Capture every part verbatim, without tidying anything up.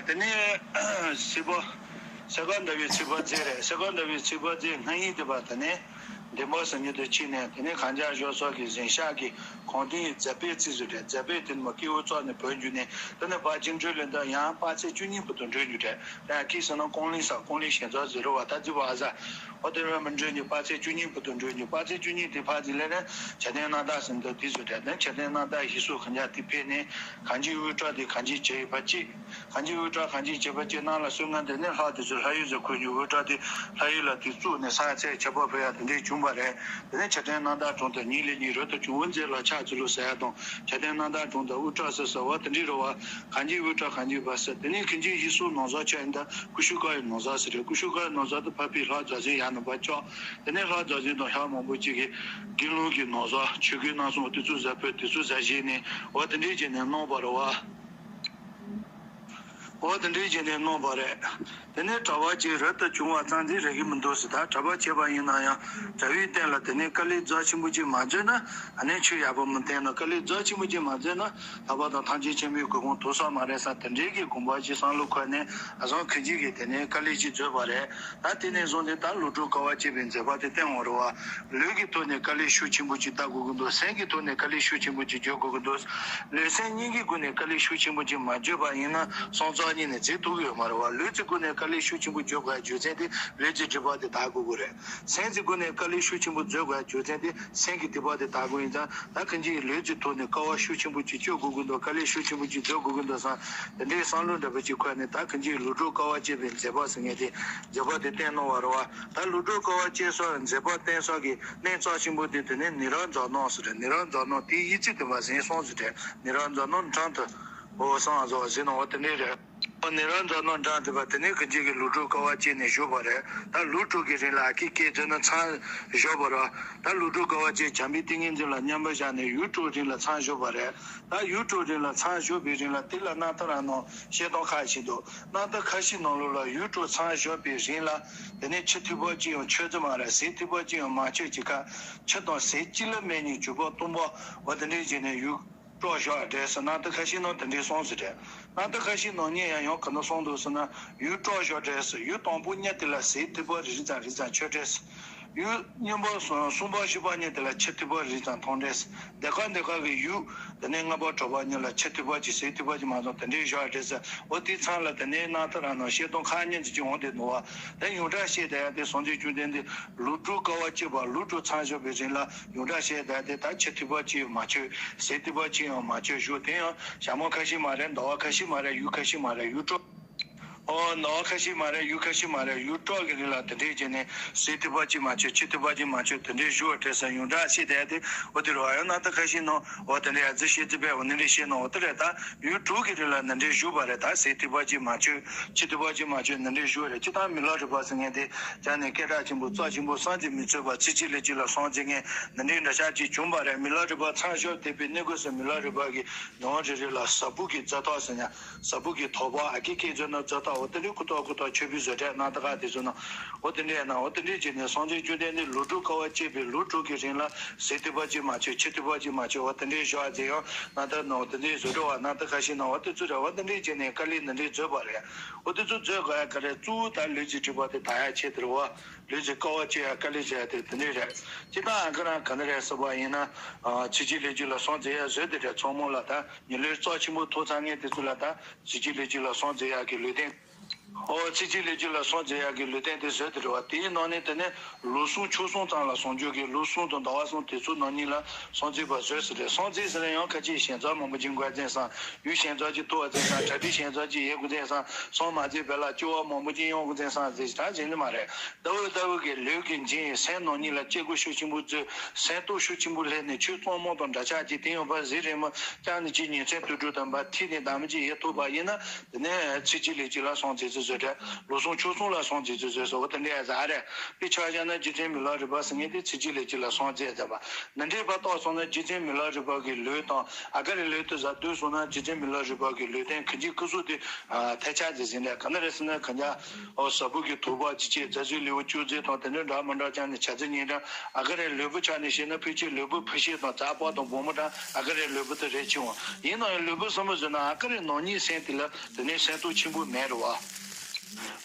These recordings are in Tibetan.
དེ་ནས་སྲིད་པ། སེ་ཀ་ཟླ་བའི་ཚེས་པ་རྩེ་རེད། སེ་ཀ་ཟླ་བའི་ཚེས་པ་རྩེ་སྔ་ཡིན་དེ་བ་དེ་ནས་འདན་མ་ཟེར་མཁན་དེ་ཕྱིན་ནས། དེ་ནས་གངས་ལྗོངས་ཞོལ་སོག་གི་གཟན་ཤག་གི་གོང་ཐིམ་ཡི་མཛད་པའི་རྩིས་སུ་རེད། མཛད་པའི་དེ་ནས་མ་སྐྱེས་བུ་ཚོགས་ནས་བོད་འཇུག་ནས། དེ་ནས་ཕར་བཅིངས་འགྲོལ་ལས་ད་ཡང་དཔག་ཚད་བཅུ་གཉིས་བར་དུ་འགྲོ་རྒྱུ་རེད། ཡང་ཁྱི་ཟེར་ན་ཀོང་ལི་ས་ཀོང་ལི་ཞེས་ཚོགས་ཟེར་རོ་བ། ད་ཙི་བ་ཨ་ཟ། འོ་དེ་རུ་མི་འགྲོ་རྒྱུ། དཔག་ཚད་བཅུ་གཉིས་བར་དུ་འགྲོ་རྒྱུ། དཔག་ཚད་བཅུ་གཉིས་དེ་ཕར་ཙི་ལས་ནས་བྱ་དན་རྣམ་དག་ཟེར་འདུག་དེ་སུ་རེད། དེ་བྱ་དན་རྣམ་དག་ཞེས་སུ་གང་ཇག་དེ་ཕེབས་ནས་གངས་ཅན་དབུ་སྐྲ་དེ་གངས་ཅན་བྱ་ཡི་བ་གཅིག་གངས་ཅན་དབུ་སྐྲ་གངས་ཅན་བྱ་ཡི་བ་གཅིག་གནང་ལ་གསོལ་ངན། དེ་ནས་ལྷ་དེ་ཚོས་ལྷ་ཡུལ་ཟེར་ཁུར་རྒྱུ། དབུ་སྐྲ་དེ་ལྷ་ཡུལ་ལ་དེ་བཙུགས་ནས་ས་ཡ་ཚད་ཁྱད་པར་འཕེལ་ཡ་དེ་འདྲས་བྱུང་བ་རེད། དེ་ནས་བྱ་དན་རྣམ་དག་གྲོང་དུ་ཉིན་ལས་ཉིན་རོལ་དུ་བྱུང་། དབུ་མཛད་ལ་ཕྱག་འཚལ་ལོ་ཟེར་ཡ་དང་། བྱ་དན་རྣམ་དག་གྲོང་དུ་དབུ་སྐྲ་ཟེར་ཟེར་བ་དེ་འདྲས་རེད་བ། གངས་ཅན་དབུ་སྐྲ་གངས་ཅན་བྱ་ཟེར། དེ་ནས་གངས་ཅན་ཞེས་སུ་ནོར་བཟང་ཆགས་ཡིན། ད་ཀུ་ཤུ་ཀ་ཡི་ནོར་བཟང་ཟེར་རེད། ཀུ་ཤུ་ཀ་ཡི་ནོར་བཟང་དུ་ཕ་ཕི་ལྷ་རྫ་ཟེར་ཡ་ནི་བ་ཅོག་དེ་ནས་ལྷ་རྫ་ཟེར་དང་ལྷ་མང་པོ་ཅིག་གིས་དགེ་སློང་གི་ནོར་བཟང་ཆོས་གོས་སྣ་ཚོགས་དེ་ཚོ་ཟ་ཕོད་དེ་ཚོ་ཟ་བཞེས་ནས་འོ་དེ་འདྲས་བྱས་ནས་གནང་བ་རེད་བ། འོ་དེ་འདྲའི་བྱས་ནས་གནང་བ་རེད། དེ་ནས་གྲྭ་པ་ཅིག་རབ་ཏུ་བྱུང་བ་ཙམ་གྱིས་རེག་གི་མི་འདུག་ཟེར། ད་གྲྭ་པ་བྱས་པ་ཡིན་ན་ཡང་གྲྭ་པའི་རྟེན་ལ་དེ་ནས་དཀའ་ལས་རྫོགས་ཆེན་པོ་ཅིག་མ་མཛད་ན། ཨ་ནི་ཆོས་ཡག་པོ་མི་བསྟན་ན། དཀའ་ལས་རྫོགས་ཆེན་པོ་ཅིག་མ་མཛད་ན་ལྷག་པར་དུ་ཐམས་ཅད་མཁྱེན་པའི་གོ་འཕང་ཐོབ་ས་མ་རེད་བསམ། དེ་འདྲའི་གི་དགོངས་པ་ཅིག་བསམ་བློ་འཁོར་ནས་ཨ་བཟང་ཁི་ཅིག་གིས་དེ་ནས་དཀའ་ལས་ཅིག་མཛད་པ་རེད། ད་དེ་ནས་བཟུང་སྟེ་ད་ལོ་དྲུག་དཀའ་བ་སྤྱད་པའི་མཛད་པ་དེ་བསྟན་འོང་རེད་བ། ལུས་ཀྱི་ཐོག་ནས་དཀའ་ལས་ཤུགས་ཆེན་པོ་ཅིག་བརྡར་དགོས་ཀྱི་འདུག་སེམས་ཀྱི་ཐོག་ནས་དཀའ་ལས་ཤུགས་ཆེན་པོ་ཅིག་བརྗོད་དགོས་ཀྱི་འདུག་ལུས་སེམས་གཉིས་ཀྱི་སྒོ་ནས་དཀའ་ལས་ཤུགས་ཆེན་པོ་ཅིག་མ་བརྗོད་པ་ཡིན་ན་སོང་ཙང་གཉིས་ནས་བརྗེད་ཐུབ་ཀྱི་ཡོད་མ་རེད་བ། ལུས་ཀྱི་སྒོ་ནས་དཀའ་ལས་ཤུགས་ཆེན་པོ་བརྗོད་དགོས་རྒྱུ་མཚན་དེ་ལུས་ཀྱི་སྒྲིབ་པ་དེ་དག་དགོས་ཀྱི་རེད། སེམས་ཀྱི་སྒོ་ནས་དཀའ་ལས་ཤུགས་ཆེན་པོ་བརྗོད་དགོས་རྒྱུ་མཚན་དེ་སེམས་ཀྱི་སྡིག་པ་དེ་དག་དགོས་ཡིན་ཙང་། ད་གང་ཅིའི་ལུས་ཀྱི་ཐོག་ནས་དཀའ་བ་ཤུགས་ཆེན་པོ་ཅིག་སྤྱོད་དགོས་ཀྱི་འདུག་དཀའ་ལས་ཤུགས་ཆེན་པོ་ཅིག་བརྗོད་དགོས་ཀྱི་འདུག་བསམ། དེ་འདྲའི་བསམ་བློ་འདྲ་པོ་ཅིག་འཁོར་ནས་ད་གང་ཅིའི་ལོ་དྲུག་དཀའ་བ་སྤྱད་པའི་མཛད་པ་ཟེར་མཁན་དེ་མཛད་པ་དེ་བསྟན་གནང་བ་རེད་བ། ད་ལོ་དྲུག་དཀའ་བ་སྤྱད་སོགས་མཛད་པ་བསྟན་སོགས་ཀྱི་གནད་རྩ་ཆེན་པོ་དེ་དེ་ནས་ནི་ར་ཛཱ་ན་ཟེར་རེད། ནི་ར་ཛཱ་ན་དེའི་དབྱེ་ཚིག་དེ་མ་ཟིན་སོང་ཟེར་རེད། ནི་ར་ཛཱ་ན་འཕྲང་དུ་འོ་སང་ཟོ་ཟིན་ནོ་དེ་འདྲས་རེད། ནི་ར་ཛཱ་ན་འཕྲང་དེ་བ་དེ་ནས་གི་རྗེས་ཀྱི་ལོ་དྲུག་དཀའ་བ་སྤྱད་ནས་བཞུགས་པ་རེད། ད་ལོ་དྲུག་གི་རིང་ལ་ཨ་ཀི་སྐད་ཚོད་ན་ཚང་བཞུགས་པ་རེད། ད་ལོ་དྲུག་དཀའ་བ་སྤྱད་བྱམས་པའི་ཏིང་ངེ་འཛིན་ལ་མཉམ་པར་བཞག་ནས་ཡུལ་དྲུག་རིང་ལ་ཚང་བཞུགས་པ་རེད། ད་ཡུལ་དྲུག་རིང་ལ་ཚང་བཞུགས་པའི་རིང་ལ་དེ་ལ་རྣམ་ཐར་རང་ནང་བཤད་སྟངས་ཁ་ཤས་འདུག་རྣམ་ཐར་ཁ་ཤས་ནང་ལོགས་ལ་ཡུལ་དྲུག་ཚང་བཞུགས་པའི་རིང་ལ་དེ་ནས་ཆུ་ཐིགས་པ་གཅིག་ཡང་མཆོད་རྒྱུ་མ་རེད། ཟས་ཐིགས་པ་གཅིག་ཡང་མ་མཆོད་ཀྱི་ཁ། ཆུ་དང་ཟས་གཅིག་ལ་མེད་ནས་བྱུག་པ་བཏུང་བ་འོ་དེ་འདྲས་བྱས་ནས་ཡུལ་དཀྲོག་བཞག་འདྲས་ཟེར། རྣམ་ཐར་ཁ་ཤས་ནང་དེ་འདྲས་གསུངས་ཟེར་རེད། རྣམ་ཐར་ཁ་ཤས་ནང་ཉིད་ཡང་ཡང་ག་འདྲ་གསུངས་འདུག་ཟེར་ན། ཡུལ་དཀྲོག་བཞག་འདྲས་ཟེར། ཡུལ་དང་པོ་གཉིས་དེ་ལ་ཟས་ཐིགས་པ་རེ་རེ་ཙམ་རེ་རེ་ཙམ་མཆོད་འདྲས་ཟེར། ཡུལ་གཉིས་པ་གསུམ་པ་བཞི་པ་གཉིས་དེ་ལ་ཆུ་ཐིགས་པ་རེ་རེ་ཙམ་འཐུང་འདྲས་ཟེར། འདི་ག་འདི་ག་གི་ཡུལ་དེ་ནས་ལྔ་པ་དྲུག་པ་གཉིས་ལ་ཆུ་ཐིགས་པ་གཅིག་ཟས་ཐིགས་པ་གཅིག་མ་གཏོགས་དེ་འདྲས་བཞག་འདྲས་ཟེར། འོ་དེ་ཚང་ལ་དེ་ནས་རྣམ་ཐར་རང་ནང་བཤད་སྟངས་ཁ་ཉིན་ཅིག་འོང་བསྡད་འདུག་བ། དེ་ཡོངས་གྲགས་བཤད་བསྡད་ཡ་དེ་སངས་རྒྱས་བཅོམ་ལྡན་འདས་ལོ་དྲུག་དཀའ་བ་སྤྱད་པ་ལོ་དྲུག་ཚང་བཞག་པའི་རིང་ལ་ཡོངས་གྲགས་བཤད་བསྡད་ཡ་དེ་ད་ཆུ་ཐིགས་པ་གཅིག་ཡང་མ་མཆོད། ཟས་ཐིགས་པ་གཅིག་ཡང་མ་མཆོད་བཞུགས། དེ་ཡང་ཞག་མ་ཁ་ཤས་མ་རེད། ཟླ་བ་ཁ་ཤས་མ་རེད། ཡུལ་ཁ་ཤས་མ་རེད། ཡུལ་དཀྲོག་ཨོ་ཟླ་བ་ཁ་ཤས་མ་རེད། ཡུལ་ཁ་ཤས་མ་རེད། ཡུལ་དཀྲོག་གི་རིང་ལ་དེ་འདྲས་བྱས་ནས་ཟས་ཐིགས་པ་གཅིག་མ་མཆོད། ཆུ་ཐིགས་པ་གཅིག་མ་མཆོད། དེ་འདྲས་བཞུགས་པ་འདྲས་ཟེར་ཡོངས་གྲགས་བཤད་བསྡད་ཡ་དེ་འོ་དེ་རེད་བ། ཡང་རྣམ་ཐར་ཁ་ཤས་ནང་འོ་དེ་འདྲས་ཡ་རྫི་ཤེས་རྫི་པས་འོ་འདི་འདྲས་བཤད་ནོ་འོ་དེ་རེད། ད་ཡུལ་དྲུག་གི་རིང་ལ་འདི་འདྲས་བཞུགས་པ་རེད། ད་ཟས་ཐིགས་པ་གཅིག་མ་མཆོད། ཆུ་ཐིགས་པ་གཅིག་མ་མཆོད་འདི་འདྲས་བཞུགས་པ་རེད། སྤྱིར་བཏང་མི་ལ་རས་པ་ཟེར་མཁན་དེ་ཅང་ནས་སྐད་གྲགས་ཆེན་པོ་རྩ་ཆེན་པོ་བསམ་གྱིས་མི་ཚུགས་པ་ཚེ་གཅིག་ལས་གཅིག་ལ་སངས་རྒྱས་མཁན་འདི་འདྲའི་འདྲ་ཆགས་ཅིག་བྱུང་བ་རེད། མི་ལ་རས་པ་ཚང་བཞག་བསྡད་པའི་གནས་སྐབས་སུ་མི་ལ་རས་པ་གི་ནང་རེ་རེ་ལ་ཟ་ཕོར་གྱི་རྫ་ཐོག་ཟེར་ཡ། ཟ་ཕོར་གྱི་ཐོག་པ་ཨ་ཀི་སྐད་ཚོད་ན་རྫ་ཐོག་འོ་དེ་འདྲའི་ཁུ་ཐོག་ཁུ་ཐོག་མཆོད་པའི་བཟོ་གྲྭ་རྣམ་ཐར་ཁག་དེ་ཚོ་ནང་འོ་དེ་འདྲའི་ཡ་ན་འོ་དེ་འདྲའི་བྱས་ནས་སངས་རྒྱས་བཅོམ་ལྡན་འདས་ལོ་དྲུག་དཀའ་བ་སྤྱད་པའི་ལོ་དྲུག་གི་རིང་ལ་ཟས་ཐིགས་པ་གཅིག་མ་མཆོད། ཆུ་ཐིགས་པ་གཅིག་མ་མཆོད། འོ་དེ་འདྲའི་ཞོགས་ཨ་ཙེ་ཡང་རྣམ་ཐར་ནང་འོ་དེ་འདྲའི་བཟོ་གྲྭ་བ་རྣམ་ཐར་ཁ་ཤས་ནང་འོ་དེ་ཚོ་རེད་བ། དེ་འདྲའི་བྱས་ནས་དཀའ་ལས་འདི་འདྲའི་བཟོས་པ་རེད། འོ་དེ་ཚོ་བཟོས་དགོས་ཡ་ག་རེ། གཙོ་བོ་ད་ལུས་ཀྱི་སྒྲིབ་པ་དེ་དག་ཡ་ཆེད་དུ་རེད་བ། ལུས་ཀྱི་དཀའ་བ་སྤྱད་ཡ་དཀའ་ལས་བྱས་ཡ་དེ་དེ་འདྲའི་རེད། སྤྱིར་བཏང་ཨ་ཁ་རང་ག་འདྲ་རེད་ཟེར་བ་ཡིན་ན། ཨ་ཚེ་གཅིག་ལས་གཅིག་ལ་སངས་རྒྱས་ཡ་བཟོས་དེ་རེད། ཚང་མ་ལ་ད་མི་ལུས་རྩ་ཆེན་པོ་ཐོབ་ཚར་མཁན་དེ་ཚོ་ལ་ད་ཚེ་གཅིག་ལས་གཅིག་ལ་སངས་རྒྱས་ཡ་གི་ལུས་རྟེན། ཨོ་ཚེ་གཅིག་ལས་གཅིག་ལ་སངས་རྒྱས་ཡ་གི་ལུས་རྟེན་དེ་བཟོས་དེ་རེད་བ། དེའི་ནང་ནས་དེ་ནས་ལོ་གསུམ་ཕྱོགས་གསུམ་ཙམ་ལ་ཟུང་འཇུག་གི་ལོ་གསུམ་དང་ཟླ་བ་གསུམ་དེ་ཚོ་ནང་གཉིས་ལ་སངས་རྒྱས་པ་བཟོས་ཟེར་རེད། སངས་རྒྱས་ཟེར་ན་ཡང་ཁ་ཅིག་ཞལ་ཚར་མང་པོ་ཅིག་འགོད་ཚེ་སང་། ཡུལ་ཞལ་ཚར་ཅིག་ཐུབ་པ་ཚེ་སང་། གྲ་སྒྲིག་ཞལ་ཚར་ཅིག་ཡེད་དགོས་ཚེ་སང་། སང་མ་ཚེ་བེ་ལ་སྐྱོ་བ་མང་པོ་ཅིག་ཡོང་དགོས་ཚེ་སང་ཟེར་ཞིག་གྲགས་བྱེད་ནི་མ་རེད། ལྟ་བུ་ལྟ་བུ་གི་ལུས་ཀྱི་འཇིན་ཡི་སེམས་ནང་གཉིས་ལ་སྐྱེ་དགུ་ཤུགས་ཆེན་པོ་བཙུགས། སེམས་སྟོབས་ཤུགས་ཆེན་པོ་སླེབས་ནས་ཆོས་གཙང་མ་དང་འདྲ་ཆགས་ཀྱི་དེ་ཡོང་པ་ཟེར་རེད་མོ། ཀྱང་ནི་ཅིག་ཉིན་མཚན་དུས་དྲུག་དང་པ་ཐིག་ནས་དམ་ཅིག་ཡེད་ཐུབ་པ་ཡིན་ན། དེ་ནས་ཚེ་གཅིག་ལས་གཅིག་ལ་སངས་རྒྱས། བཟོས་རེད། ལོ་གསུམ་ཕྱོགས་གསུམ་ལ་སངས་རྒྱས་ཀྱི་བཟོས་སོ་བ་དེ་འདྲ་ཡ་ཟ་རེད། དཔེ་ཆ་བཞག་ན་རྗེ་བཙུན་མི་ལ་རས་པ་ཟེར་མཁན་དེ་ཚེ་གཅིག་ལས་གཅིག་ལ་སངས་རྒྱས་བསྡད་པ། འདི་འདྲའི་བར་བརྟགས་སོང་ན་རྗེ་བཙུན་མི་ལ་རས་པ་གི་ལུས་དང་ཨ་ཀ་རའི་ལུས་དེ་ཟ་བསྡུར་སོང་ན་རྗེ་བཙུན་མི་ལ་རས་པ་གི་ལུས་རྟེན་གང་ཅིའི་སྐུ་གཟུགས་དེ་ཐལ་ཆ་ཟེར་ཟིན་ལས་ག་འདྲ་རེད་ཟེར་ན། གང་ཅི་ཨོ་ཟ་འབུ་གི་དུ་བ་ཅི་ཅི་རྫ་ཆུའི་ལེའུ་བཅུ་ཚེ་དང་དེ་འདྲ་འདྲ་མི་འདྲ་ཅང་ནས་བྱ་རྫི་ཉིན་འདྲ་ཨ་ཀ་རའི་ལུས་པོ་ཆ་ནས་བཤད་ན་ཕལ་ཆེར་ལུས་པོ་ཕུ་ཤེ་དང་རྩ་པ་དང་སྦོམ་མོ་འདྲ་ཨ་ཀ་རའི་ལུས་པོ་དེ་རེད་ཆེ་བ། ཡིན་ནའང་ལུས་པོ་ཟབ་མོ་ཟེར་ན་ཨ་ཀ་རའི་ནང་ཉིད་སེམས་དེ་ལ་དེ་ནས་སེམས་རྟོགས་ཆེན་པོ་མེད་རེད་བ།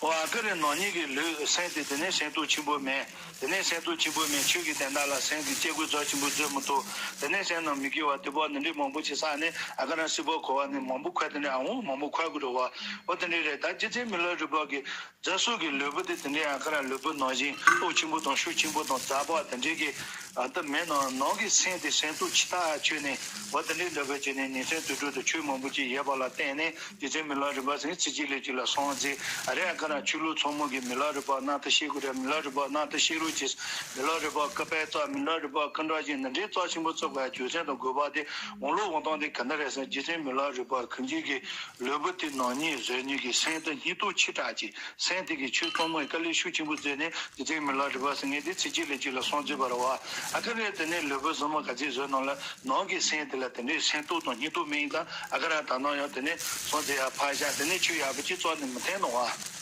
འོ་ཨ་ཀ་རའི་ནང་ཉིད་ཀྱི་ལུས་སེམས་དེ་དེ་ནས་སེམས་རྟོགས་ཆེན་པོ་མེད། དེ་ནས་སེམས་རྟོགས་ཆེན་པོ་མེད། ཆོས་ཀྱི་དོན་དག་ལ་སེམས་ཀྱི་སྐྱེ་དགུའི་རྫས་ཆེན་པོ་བརྗོད་མི་ཐུབ། དེ་ནས་སེམས་ནང་མི་དགེ་བ་དུ་བ་འདི་འདྲའི་མང་པོ་ཅིག་བསགས་ནས་ཨ་ཀ་ར་སྲིད་པ་འཁོར་བ་ནས་མང་པོ་འཁོར། དེ་ནས་ཨ་འོང་མང་པོ་འཁོར་དགོས་རེད་བ། འོ་དེ་འདྲའི་རེད། ད་རྗེ་བཙུན་མི་ལ་རས་པ་གི་རྫ་སོ་གི་ལུས་པོ་དེ་དེ་འདྲའི་ཨ་ཀ་ར་ལུས་པོ་ནང་བཞིན་རྟོགས་ཆེན་པོ་དང་ཤུགས་ཆེན་པོ་དང་རྩ་བ་དེ་འདྲའི་གི་ཨ་ད་མེད་ནའང་ནང་གི་སེམས་དེ་སེམས་རྟོགས་ཆེ་ཐག་ཆོད་ནས་འོ་དེ་འདྲའི་འདྲ་བའི་བྱས་ནས་ཉིན་མཚན་དུས་དྲུག་ཏུ་ཆོས་མང་པོ་ཅིག་ཡོད་པ་ལ་བརྟེན་ནས། རྗེ་བཙུན་མི་ལ་རས་པ་ཟེར་ཚེ་གཅིག་ལས་གཅིག་ལ་སངས་རྒྱས། ཨ་རེ་ཨ་ཀ་ར་ཆོས་ལུགས་ཚང་མ་གིས་མི་ལ་རས་པ་རྣམ་ཐར་ཤེས་དགོས་རེད། མི་ལ་རས་པ་རྣམ་ཐར་ཤེས་རོགས་གྱིས། མི་ལ་རས་པ་བཀའ་དཔེ་ཙམ། མི་ལ་རས་པ་སྐུ་འདྲ་ཞིག་འདི་འདྲའི་རྩ་ཆེན་པོ་བཙུགས་པའི་རྒྱུ་མཚན་དང་དགོས་པ་དེ་འོང་ལུགས་འོང་སྟངས་དེ་ག་འདྲ་རེད་ཟེར། རྗེ་བཙུན་མི་ལ་རས་པ་གང་ཅིའི་གི་ལུས་པོ་དེ་ནང་ཉིད་བཟོས་ནས་ཀྱི་སེམས་དེ་སྙིང་སྟོབས་ཆེ་དྲགས་ཀྱི་སེམས་དེ་གི་ཆོས་ཚང་མ་དཀའ་ལས་ཤུགས་ཆེན་པོ་བཟོས་ནས་རྗེ་བཙུན་མི་ལ་རས་པ་ཟེར་མཁན་དེ་ཚེ་གཅིག་ལས་གཅིག་ལ་སངས་རྒྱས་པ་རེད་བ། ཨ་ཀ་ར་དེ་ནས་ལུས་པོ་ཟབ་མོ་ག་ཚོད་བཟོས་ནང་ལ། ནང་གི་སེམས་དེ་ལ་དེ་འདྲའི་སེམས་རྟོགས་དང་སྙིང་སྟོབས་མེད་ཡིན་ཙང་ཨ་ཀ་ར་ད་ནང་ཡང་དེ་ནས་སངས་རྒྱས་ཡར་ཕར་བཞག་དེ་ནས་ཆོས་ཡག་པོ་ཅིག་བཙུགས་ནས་མི་འཐེན་ནོ་བ།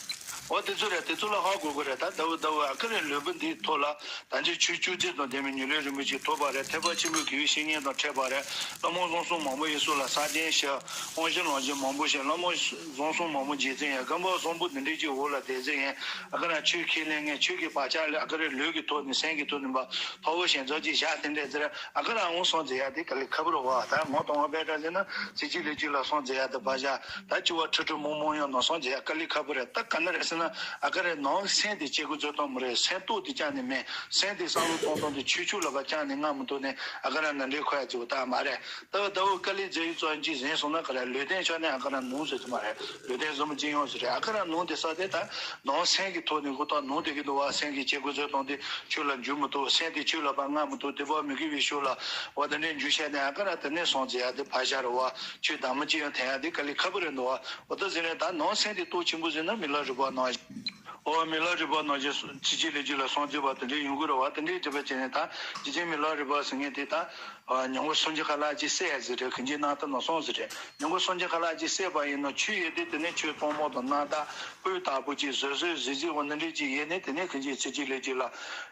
འོ་དེ་ཚོ་རེད། དེ་ཚོ་ལ་ཧ་གོ་དགོས་རེད། ད་ཟླ་བོ་ཟླ་བོ་ཨ་ཀ་རའི་ལུས་པོ་འདིའི་ཐོག་ལ་ད་ཅི་ཆོས་བཅུ་གཅིག་དང་ལྡན་པའི་ཉེར་ལེན་རིན་པོ་ཆེ་ཐོབ་པ་རེད། ཐེག་པ་ཆེན་པོའི་དགེ་བའི་བཤེས་གཉེན་དང་འཕྲད་པ་རེད། བླ་མ་བཟང་གསུམ་མང་པོ་ཡིན་སོགས་ལ་ས་སྟེང་ཞབས་དབང་ཞུ་ལམ་ཞུ་མང་པོ་བྱས། བླ་མ་བཟང་གསུམ་མང་པོ་མཇལ་ཚེ་ཡང་སྐམ་པོ་བཟང་པོ་འདི་འདྲའི་ཅིག་འོག་ལ་བསྡད་ཚེ་ཡང་ཨ་ཀ་ར་ཆོས་ཁས་ལེན་མཁན་ཆོས་ཀྱི་བག་ཆགས་ལ་ཨ་ཀ་རའི་ལུས་ཀྱི་ཐོག་ནས་སེམས་ཀྱི་ཐོག་ནས་མ། ཕ་བོ་ཞེན་ཚོགས་ཀྱི་ཞག་དེ་འདྲ་ཟེར་ཨ་ཀ་ར་འོང་སོང་ཟེར་ཡ་དེ་དཀའ་ལས་ཁག་པོ་རེད་བ། ད་ངོ་དང་བ་དཔེ་འདྲ་ཟེར་ན་ཚེ་གཅིག་ལས་གཅིག་ལ་སོང་ཟེར་ཡ་དེ་བ་ཞག་ད་ཅི་བ་ཁྲི་ཁྲི་མོང་མོང་ཡང་ནང་སོང་ཟེར་ཡ་དཀའ་ལས་ཁག་པོ་རེད། ད་ག་ན་རེད་ཟེར་ན་ཨ་ཀ་རའི་ནང་སེམས་དེ་སྐྱེ་དགུ་རྫས་གཏོང་མི་རེད། སེམས་རྟོགས་དེ་ཅང་ནས་མེད། སེམས་དེ་བསམ་བློ་གཏོང་སྟངས་དེ་ཆོས་ཕྱོགས་ལ་བ་ཅང་ནས་མངའ་མི་ཐུབ་ནས་ཨ་ཀ་ར་ན་འདྲེ་ཁོ་ཡ་ཅིག་བ་ད་མ་རེད། ད་ད་བོ་དཀའ་ལས་རྫས་ཡིག་གཙོ་ཡིན་ཅིག་ཟིན་སོང་ན་ག་རེ་ལུས་རྟེན་ཆ་ནས་ཨ་ཀ་ར་ནང་ཟེར་གྱི་མ་རེད། ལུས་རྟེན་བཟོ་མི་ཅི་ཡོང་ཟེར་རེད། ཨ་ཀ་ར་ནང་དེ་ས་དེ་ད་ནང་སེམས་ཀྱི་ཐོག་ནས་གོ་ཐོག་ནང་དེ་གི་འདུག་བ། སེམས་ཀྱི་སྐྱེ་དགུ་རྫས་གཏོང་དེ་ཆོས་ལ་འཇུག་མི་ཐུབ། སེམས་དེ་ཆོས་ལ་བ་མངའ་མི་ཐུབ། དེ་བ་མི་དགེ་བའི་ཕྱོགས་ལ་བ་དེ་འདྲའི་འཇུག་བྱས་ནས་ཨ་ཀ་ར་དེ་ནས་སོང་ཟེར་ཡ་དེ་ཕ་ཤ་རེད་བ། ཆོས་དང་མི་ཅི་ཡང་འཐེན་ཡ་དེ་དཀའ་ལས་ཁག་པོ་རེད་འདུག་བ། འོ་ད་ཟེར་ནས་ད་ནང་སེམས་དེ་རྟོགས་ཆེན་པོ་ཟེར་ན་མི་ལ་རས་པ་ནང་བཞིན། འོ་མི་ལ་རས་པ་ནང་བཞིན་ཚེ་གཅིག་ལས་གཅིག་ལ་སངས་རྒྱས་པ་དེ་འདྲའི་ཡོང་གི་རེད་བ། དེ་འདྲའི་བྱས་པ་བྱས་ནས་ད་རྗེ་བཙུན་མི་ལ་རས་པ་ཟེར་མཁན་དེ་ད་ཉིན་གུང་སུམ་ཅུ་ཁ་ལག་གཅིག་བསད་ཟེར་རེད། གང་ཅིའི་རྣམ་ཐར་ནང་གསུངས་ཟེར་རེད། ཉིན་གུང་སུམ་ཅུ་ཁ་ལག་གཅིག་བསད་པ་ཡིན་ན་ཆོས་ཡོད་དེ་དེ་ནས་ཆོས་གཙང་མ་དང་རྣམ་དག་སྤོས་དག་པོ་ཅིག་བཟོད་གསོལ་གཟི་བརྗིད་འོ་འདི་འདྲའི་ཅིག་ཡོད་ནས་དེ་ནས་གང་ཅིའི་ཚེ་གཅིག་ལས་གཅིག་ལ་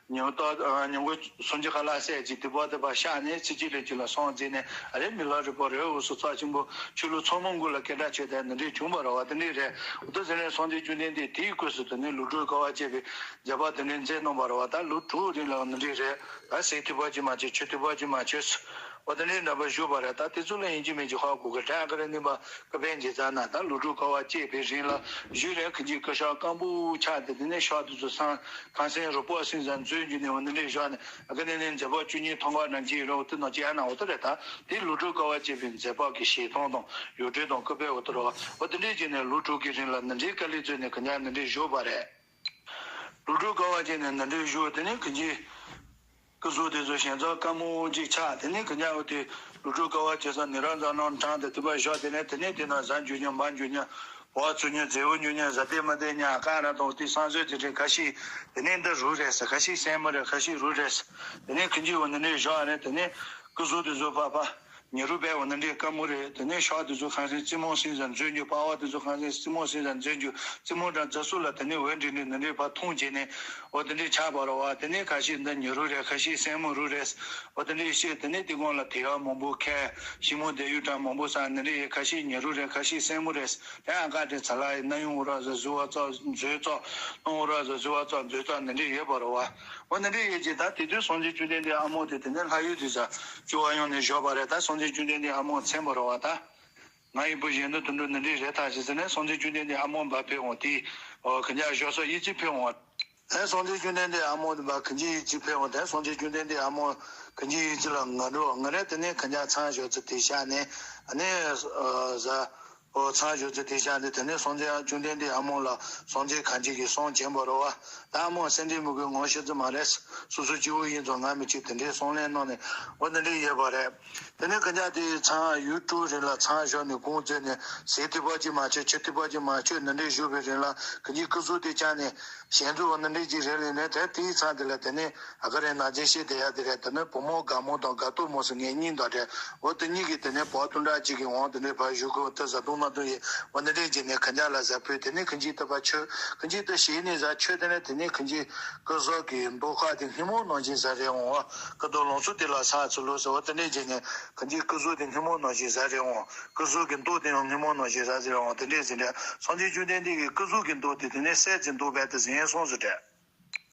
ཉིན་ལྟར་ཉིན་གུང་སུམ་ཅུ་ཁ་ལག་བསད་ཅིག་དེ་པ་དེ་པ་གཤགས་ནས་ཚེ་གཅིག་ལས་གཅིག་ལ་སངས་རྒྱས་ནས་ཨ་རེ་མི་ལ་རས་པ་རེད། འོ་སོ་རྩ་ཆེན་པོ་ཆོས་ལུགས་ཚང་མ་མགོ་ལ་སྐད་གྲགས་ཆོད་དེ་འདི་འདྲའི་བྱུང་བ་རེད་བ། དེ་འདྲའི་རེད། འོ་ད་ཟེར་ནས་སངས་རྒྱས་བཅོམ་ལྡན་འདས་དེའི་སྐབས་སུ་དེ་ནས་ལོ་དྲུག་དཀའ་བ་སྤྱད་པའི་མཛད་པ་དེ་འདྲའི་མཛད་གནང་བ་རེད་བ། ད་ལོ་དྲུག་རིང་ལ་འདི་འདྲའི་རེད། ད་ཟས་དེ་པ་ཅིག་མ་བྱས། ཆུ་དེ་པ་ཅིག་མ་བྱས། འོ་དེ་འདྲའི་འདྲ་པོ་བཞུགས་པ་རེད། ད་དེ་ཚོ་ལ་ཡིན་གཅིག་མིན་གཅིག་ཧ་གོ་གི་རེད། ཨ་ཀ་ར་ནི་པ་ཀ་པའི་མཇལ་ཙ་ན་ད་ལོ་དྲུག་དཀའ་བ་སྤྱད་པའི་རིང་ལ་བཞུགས་རེད། གང་ཅིའི་སྐུ་ཞབས་སྐམ་པོ་ཆགས་ཏེ་དེ་ནས་ཞག་དེ་ཚོ་སང་ཁང་སེང་རུ་པག་སིང་ཟ་འཛུལ་རྒྱུ་ནས་འོ་འདི་འདྲའི་བཞག་ནས་ཨ་ཀ་ནི་ནས་མཛད་པ་བཅུ་གཉིས་ཐང་ག་ནང་གི་རོགས་དེ་ནང་གཅིག་ཨ་ན་འོ་ད་རེད། ད་དེ་ལོ་དྲུག་དཀའ་བ་སྤྱད་པའི་མཛད་པ་གི་ཞལ་ཐང་དང་ཡོ་བྲལ་དང་སྐུ་པའི་འོ་ད་རོགས་འོ་དེ་འདྲའི་བྱས་ནས་ལོ་དྲུག་གི་རིང་ལ་འདི་འདྲའི་དཀའ་ལས་བཟོས་ནས་གང་ཅིའི་འདི་འདྲའི་བཞུགས་པ་རེད། ལོ་དྲུག་དཀའ་བ་སྤྱད་ནས་འདི་འདྲའི་བཞུགས། དེ་ནས་གང་ཅིའི་སྐུ་གཟུགས་དེ་ཚོ་ཞེན་ཚོར་དཀའ་མོ་ཅིག་ཆགས། དེ་ནས་གང་ཅིའི་འོ་དེ་ལོ་དྲུག་དཀའ་བ་སྤྱད་ས་ནི་རང་ཚ་ནང་དྲངས་ཏེ་དེ་པ་བཞག་དེ་ནས་དེ་ནས་དེ་ན་ཟ་འཇུ་ཉམས་འབག་འཇུ་ཉམས་བག་ཚུགས་ཉམས་རྫི་བོ་ཉོ་ཉམས་ཟ་དེ་མ་དེ་ཉམས་ཨ་ཀ་ར་དང་དེ་བསམ་ཚུལ་དེ་འདྲའི་ཁ་ཤས་དེ་ནས་འདི་རུ་རེད་ཟེར། ཁ་ཤས་སེན་མོ་རེད། ཁ་ཤས་རུ་རེད་ཟེར། དེ་ནས་གང་ཅིའི་འོ་འདི་འདྲའི་བཞག་རེད། དེ་ནས་སྐུ་གཟུགས་དེ་ཚོ་ཕ་ཕ། ཉི་རུ་པའི་འོ་འདི་འདྲའི་དཀའ་མོ་རེད། དེ་ནས་ཞག་དེ་ཚོ་ཁང་སེང་རྩེད་མོ་སིང་ཟ་འཛུལ་རྒྱུ། པ་ཕ་དེ་ཚོ་ཁང་སེང་རྩེད་མོ་སིང་ཟ་འཛུལ་རྒྱུ། རྩེད་མོ་འདྲ་རྫ་སུ་ལ་དེ་ནས་འོད་འདྲེས་ནས་འདི་འདྲའི་ཕར་མཐོང་བྱས་ནས་འོ་དེ་འདྲའི་ཆགས་པ་རེད་བ། དེ་ནས་ཁ་ཤས་འདི་ཉི་རུ་རེད། ཁ་ཤས་སེན་མོ་རུ་རེད། འོ་དེ་འདྲའི་བཤད། དེ་ནས་དེ་གོང་ལ་དེ་ཡག་མང་པོ་ཁ་ཤིང་མོ་དེ་ཡུ་གྲངས་མང་པོ་ས་འདི་འདྲའི་ཡེ། ཁ་ཤས་ཉི་རུ་རེད། ཁ་ཤས་སེན་མོ་རེད། དེ་ཨ་ཀ་དེ་ཚ་ལ་ཡི་ན་ཡོང་འོ་ར་ཟ་ཟུ་བ་ཙོག་འཛུལ་ཙོག་ནོ་འོ་ར་ཟ་ཟུ་བ་ཙོག་འཛུལ་ཙོག་འདི་འདྲའི་ཡོད་པ་རེད་བ། འོ་འདི་འདྲའི་ཡོད་ཀྱི་ད་དེ་དུས་སངས་རྒྱས་བཅོམ་ལྡན་འདས་ཨ་མོ་དེ་དེ་ནས་ལྷ་ཡུལ་དུ་ཟ་བཅུ་བ་ཡོང་ནས་བཞུགས་པ་རེད། ད་སངས་རྒྱས་བཅོམ་ལྡན་འདས་ཨ་མོ་མཚན་པ་རེད་བ། ད་ང་ཡི་བུ་གཞན་དུ་དུད་འགྲོ་འདི་འདྲའི་རེད་ད་ཟེར་ཟེར་ནས་སངས་རྒྱས་བཅོམ་ལྡན་འདས་ཨ་མོ་འབའ་ཕེབས་འོང་དེ་གང་ཅིའི་བཞུགས་ས་ཡིད་ཀྱིས་ཕེབས་འོང་། དེ་སངས་རྒྱས་བཅོམ་ལྡན་འདས་ཨ་མོ་འབའ་གང་ཅིའི་ཡིད་ཀྱིས་ཕེབས་འོང་། དེ་སངས་རྒྱས་བཅོམ་ལྡན་འདས་ཨ་མོ་གང་ཅིའི་ཡིད་ཀྱིས་ལ་ང་འགྲོ་ང་རེད། དེ་ནས་གང་ཅིའི་ཚང་བཞུགས་ཚེ་དེ་ཤ་ནས་ཨ་ནི་ཟ། ཨོ་ཚང་ཞོ་ཚེ་དེ་ཤ་འདི་དེ་ནས་སངས་རྒྱས་བཅོམ་ལྡན་འདས་ཨ་མོ་ལ་སངས་རྒྱས་གང་ཅི་གི་སངས་རྒྱས་པ་རོ་བ། ད་ཨ་མོ་སེམས་ཁྲལ་མི་དགོས་ངོ་ཤེས་ཙི་མ་རེད། སོ་སོ་སྐྱེ་བོ་ཡིན་ཙང་ང་མི་གཅིག་དེ་འདྲའི་སོང་ལན་གནང་ནས་འོ་འདི་འདྲའི་ཡོད་པ་རེད། དེ་ནས་ཁ་ཉག་དེ་ཚང་ཡུལ་གྲུ་རེ་ལ་ཚང་ཞོ་ནས་གོང་བཙོས་ནས་ཟས་ཐིགས་པ་ཅིག་མ་མཆོད་ཆུ་ཐིགས་པ་ཅིག་མ་མཆོད་འདི་འདྲའི་བཞུགས་པའི་རིང་ལ་ཁ་ཉིན་སྐུ་གཟུགས་དེ་བཅག་ནས། གཞན་ཚོ་འོ་ན་འདྲེ་གཅིག་རེ་ལས་ནས་དེ་དེའི་ཚང་དེ་ལ་དེ་ནས་ཨ་ཀ་རེ་ནང་ཆེན་ཤེས་དེ་ཡ་དེ་རེད། དེ་ནས་བུ་མོ་དགའ་མོ་དང་དགའ་སྟོབས་མོ་སུ་ངེད་གཉིས་འདྲ་རེད། འོ་དེ་གཉིས་ཀྱིས་དེ་ནས་བག་ཐུང་འདྲ་གཅིག་གི་འོང་དེ་འདྲས་ཕར་བཞུགས་གི་དེ་བཟའ་བཏུང་མ་བཏུང་ཡི་འོ་ན་འདྲེ་གཅིག་ནས་ཁ་ཉག་ལ་བཟའ་ཕུལ། དེ་ནས་ཁ་ཅིག་དེ་ཕར་མཆོད་ཁ་ཅིག་དེ་ཞིག་ནས་བཟའ་མཆོད། དེ་ནས་དེ་ནས་ཁ་ཅིག་སྐུ་གཟུགས་ཀྱི་མདོག་ཁ་དེ་སྔོན་མོ་ནང་བཞིན་བཟའ་རེ་འོང་བ། སྐུ་མདོག་ལང་ཚོ་དེ་ལ་ཚ་ཚུ་ལོ་ཟེར་བ་དེ་འདྲས་གཅིག་ནས་ཁ་ཅིག་སྐུ་གཟུགས་དེ་སྔོན་མོ་ནང་བཞིན་བཟའ་རེ་འོང་། སྐུ་གཟུགས་ཀྱི་མདོག་དེ་ཡང་སྔོན་མོ་ནང་བཞིན་བཟའ་རེ་འོང་། དེ་འདྲས་ཟེར་ནས་སངས་རྒྱས་བཅོམ་ལྡན་འདས་ཀྱི་སྐུ་གཟུགས་ཀྱི་མདོག་དེ་དེ་ནས་གསལ་ཅིག་མདོག་བས་དེ་ཟིན་སོང་ཟེར་དྲན།